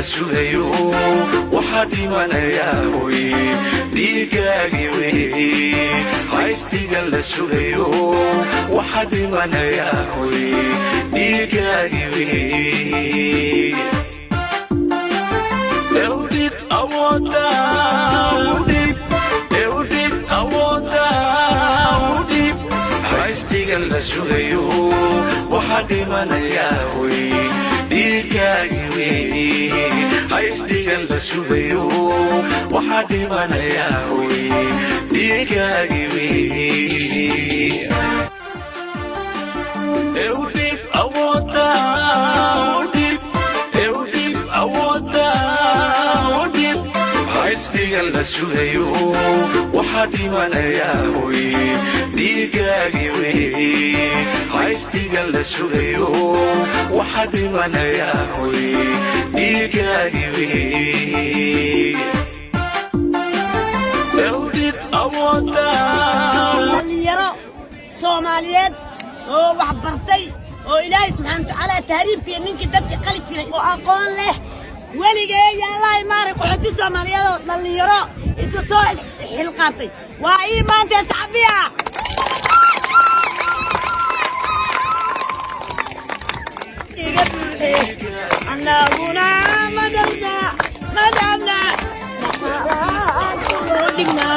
La sugayo waxaa dhimanaya hoy dhiigaagi wey. Haysdigan la sugayo waxaa dhimanaya hoy dhiigaagi wey. Ewdhib awooda udhib, ewdhib awooda udhib. Haysdigan la sugayo waxaa dhimanaya hoy dhiigaagi wey. Haysdigan la sugayo waxaa dhimanaya hoy dhiigaagi wey. Ewdhib awooda udhib, ewdhib awooda udhib. Haysdigan la sugayo waxaa dhimanaya hoy dhiigaagi wey. Haysdigan la sugayo waxaa dhimanaya hoy dhiigaagi wey. Ewdhib awooda. Dhalinyaro Soomaaliyeed oo wax bartay oo Ilaahay subxaana watacaala tahriibka iyo ninkii dadka qali jiray oo aqoon leh weligee yaallahay maaray qaxooti Soomaaliyeed oo dhallinyaro isa soo xilqaantay waa ii maantee sacbiya. Iga buuxe annaguna madabna madabna dhaqaalahaan u dhignaa.